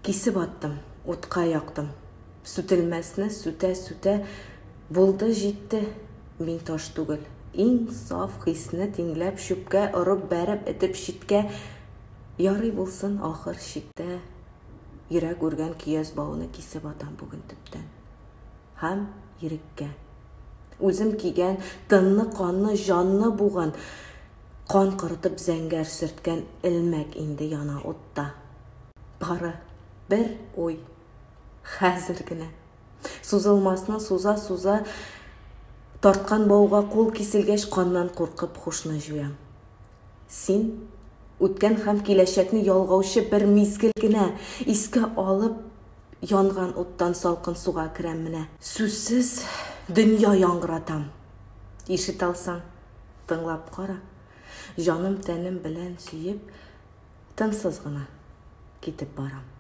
Кисеп аттым, утка яктым. Сүтелмәсне сүтә-сүтә, булды, җитте, мин таш түгел. Иң саф хисне тиңләп, чүпкә орып, бәреп, этеп читкә, ярый булсын ахыр чиктә, йөрәк үргән көяз бауны кисеп атам бүген төптән. Һәм иреккә. Үзем кигән, тынны, канны, җанны буган, кан корытып зәңгәр сөрткән элмәк инде яна утта. Бары бер уй. Хәзер генә. Сузылмасны суза-суза тарткан бауга кул киселгәч, каннан куркып хушны җуям. Син, үткән һәм киләчәкне ялгаучы бер мизгел генә, искә алып, янган уттан салкын суга керәм менә. Сүзсез дөнья яңгыратам. Ишетә алсаң, тыңлап кара. Җаным-тәнем белән сөеп, тынсыз гына китеп барам.